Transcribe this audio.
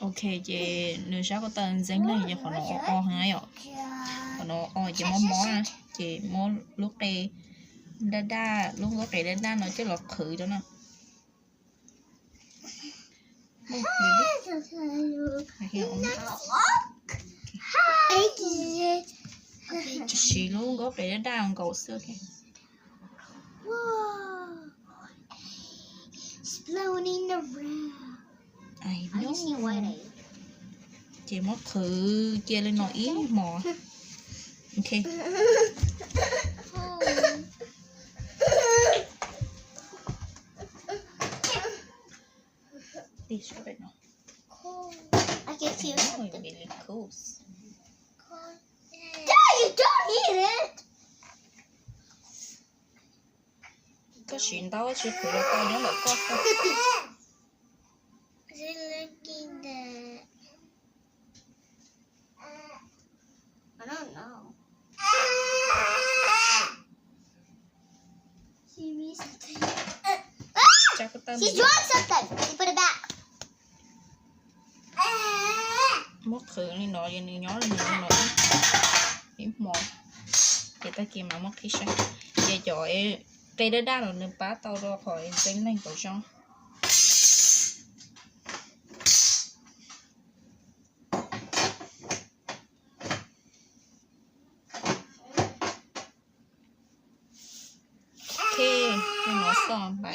Ok, ces nws sab ko taw ntxeeb leeg ces qhov no o heev na yom. Qhov no o ces muab mob na, ces muab lub qe daj daj, lub nkaub qe daj daj no coj los qhwv rau na. Siv lub nkaub qe daj daj nkaus xwb. Ces muab qhwv cia li no ib hmos. Ok. This right now. Really cool. Dad, you don't eat it. Koj siv ntaub tsis qhwv los tau nyob ntawm koj xwb. I don't know. She needs something. She's drawing something. You put it back. Muab qhwv li no, nws nyob li no ib hmos, ces tag kis mas muab qhib saib. Ces cov qe daj daj los nws pab tau rau qhov ntxeeb leeg kom zoo. Ok, no xwb.